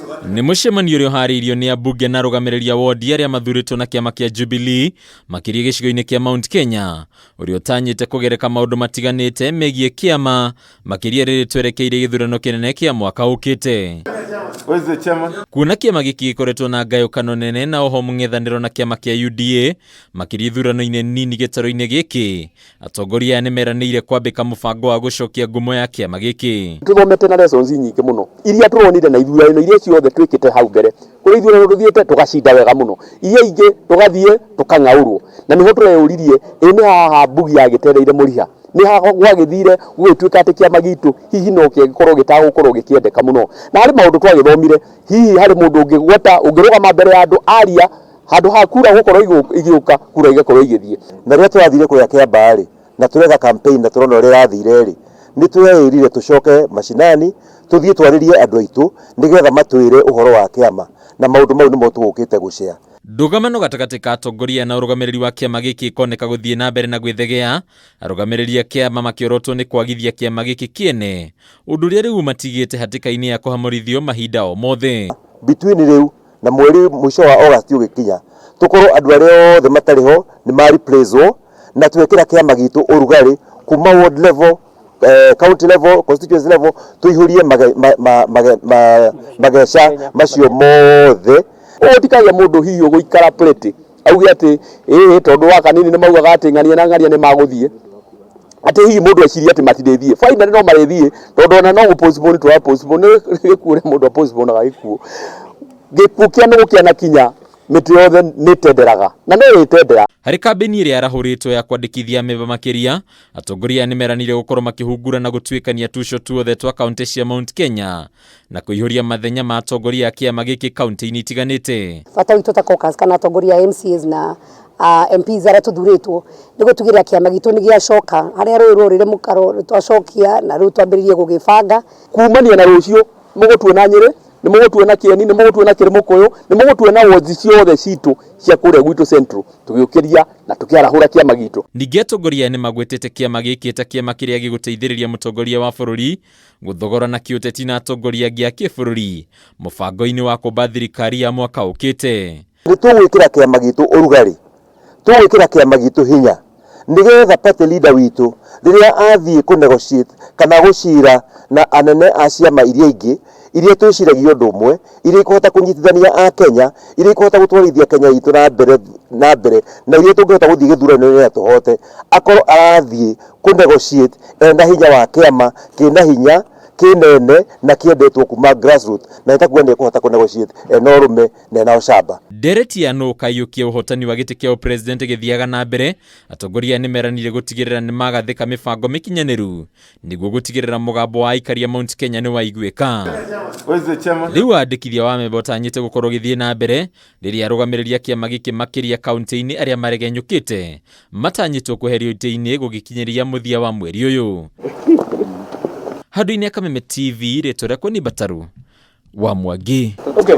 Nĩ mũcemanio ũrĩa ũharĩirio nĩ ambunge na arũgamĩrĩri a wondi arĩa mathurĩtwo na kĩama kĩa Jubilee makĩria gĩcigo-inĩ kĩa Mount Kenya, ũrĩa ũtanyĩte kũgereka maũndũ matiganĩte megiĩ kĩama makĩria rĩrĩ twerekeire gĩthurano kĩnene kĩa mwaka ũkĩte. Where is the chairman? Kuona kĩama gĩkĩ gĩkoretwo na ngayũkano nene na oho mũng'ethanĩro na kĩama kĩa UDA makĩria ithurano-inĩ nini gĩtarũ-inĩ gĩkĩ, atongoria aya nĩmeranĩire kwambĩka mũbango wa gũcokia ngumo ya kĩama gĩkĩ. Tũthomete na lessons nyingĩ mũno iria tũronire na ithurano iria ciothe twĩkĩte hau mbere. Kũrĩ ithurano tũthiĩte tũgacinda wega mũno, iria ingĩ tũgathiĩ tũkang'aũrwo, na nĩho tũreyũririe ĩ nĩ haha mbugi yagĩtereire mũriha, nĩ ha gwagĩthire gũgĩtuĩka atĩ kĩama gitũ hihi no gĩkorwo gĩtagũkorwo gĩkĩendeka mũno. Na harĩ maũndũ twagĩthomire, hihi harĩ mũndũ ũngĩgweta ũngĩrũgama mbere ya andũ aria handũ ha kura gũkorwo igĩũka, kura igakorwo igĩthiĩ. Na rĩrĩa tũrathire kũrĩa Kĩambaa rĩ, na tũreka campaign na tũrona ũrĩa ĩrathire rĩ, nĩ tweĩrire tũcoke macinani tũthiĩ twarĩrie andũ aitũ nĩgetha matwĩre ũhoro wa kĩama, na maũndũ mau nĩmo tũgũkĩte gũcea. Ndũgamano gatagatĩ ka atongoria na ũrũgamĩrĩri wa kĩama gĩkĩ ĩkoneka gũthiĩ na mbere na gwĩthegea, arũgamĩrĩri a kĩama makĩorotwo nĩ kwagithia kĩama gĩkĩ kĩene, ũndũ ũrĩa rĩu ũmatigĩte hatĩka-inĩ ya kũhamũrithio mahinda o mothe. Between rĩu na mweri mũico wa August ũgĩkinya, tũkorwo andũ arĩa othe matarĩ ho nĩ ma replace na twekĩra kĩama gitũ ũrugarĩ kuma ward level, county level, constituency level, tũihũrie mageca macio mothe. Ũguo tikagia mũndũ hihi ũgũikara plate auge atĩ ĩĩ tondũ wa kanini nĩ maugaga atĩ ng'ania na ng'ania nĩ magũthiĩ, atĩ hihi mũndũ ecirie atĩ matirĩthiĩ. Finally no marĩthiĩ tondũ ona no gũ postpone tũra postpone gĩkuũ ũrĩa mũndũ a postpone gĩkuũ. Gĩkuũ kĩa nũgũ kĩanakinya mĩtĩ yothe nĩ ĩtenderaga na no ĩtendera. Harĩ kambĩini ĩrĩa yarahũrĩtwo ya kwandĩkithia amemba makĩria, atongoria aya nĩmeranĩire gũkorwo makĩhungura na gũtuĩkania tuco tuothe twa kaunti cia Mount Kenya na kũihũria mathenya ma atongoria a kĩama gĩkĩ kaunti-inĩ itiganĩte. Bata witũ ta caucus kana atongoria a MCAs na MPs arĩa tũthurĩtwo nĩ gũtigĩrĩra kĩama gitũ nĩ gĩacoka harĩa rũĩ rworĩre mũkaro twacokia na rĩu twambĩrĩrie gũgĩbanga. Kumania na rũciũ mũgũtuona Nyĩrĩ, nĩ mũgũtuona Kĩeni, nĩ mũgũtuona Kĩrĩmũkũyũ, nĩ mũgũtuona wards ciothe citũ cia kũrĩa gwitũ Central tũgĩũkĩria na tũkĩarahũra kĩama gitũ. Ningĩ atongoria aya nĩmagwetete kĩama gĩkĩ ta kĩama kĩrĩa gĩgũteithĩrĩria mũtongoria wa bũrũri gũthogora na kĩũteti na atongoria angĩ a kĩbũrũri mũbango-inĩ wa kũmba thirikari ya mwaka ũkĩte. Nĩ tũgwĩkĩra kĩama gitũ ũrugarĩ, tũgwĩkĩra kĩama gitũ hinya nĩgetha party leader witũ rĩrĩa athiĩ kũ negotiate kana gũcira na anene a ciama iria ingĩ iria twĩciragia ũndũ ũmwe, iria ikũhota kũnyitithania a Kenya, iria ikũhota gũtwarithia Kenya itũ na mbere na mbere na iria tũngĩhota gũthiĩ gĩthurano-inĩ na tũhote, akorwo arathiĩ kũ negotiate ena hinya wa kĩama kĩna hinya kĩnene na kĩendetwo kuma grassroots, na nĩ nĩ ekũhota kũ negotiate ena ũrũme na ena ũcamba. Ndereti ya nũ ũkaiyũkia ũhotani wa gĩtĩ kĩa ũpresident ĩgĩthiaga na mbere, atongoria aya nĩmeranĩire gũtigĩrĩra nĩmagathĩka mĩbango mĩkinyanĩru nĩguo gũtigĩrĩra mũgambo wa aikari a Mount Kenya nĩwaiguĩka. Where is the chairman? Rĩu wandĩkithia wa amemba ũtanyĩte gũkorwo ũgĩthiĩ na mbere rĩrĩa arũgamĩrĩri a kĩama gĩkĩ makĩria kaunti-inĩ arĩa maregenyũkĩte matanyĩtwo kweherio itĩ-inĩ gũgĩkinyĩria mũthia wa mweri ũyũ. Handũ-inĩ ya Kameme TV, rĩtwa rĩakwa nĩ Mbataru wa Mwangi. Okay.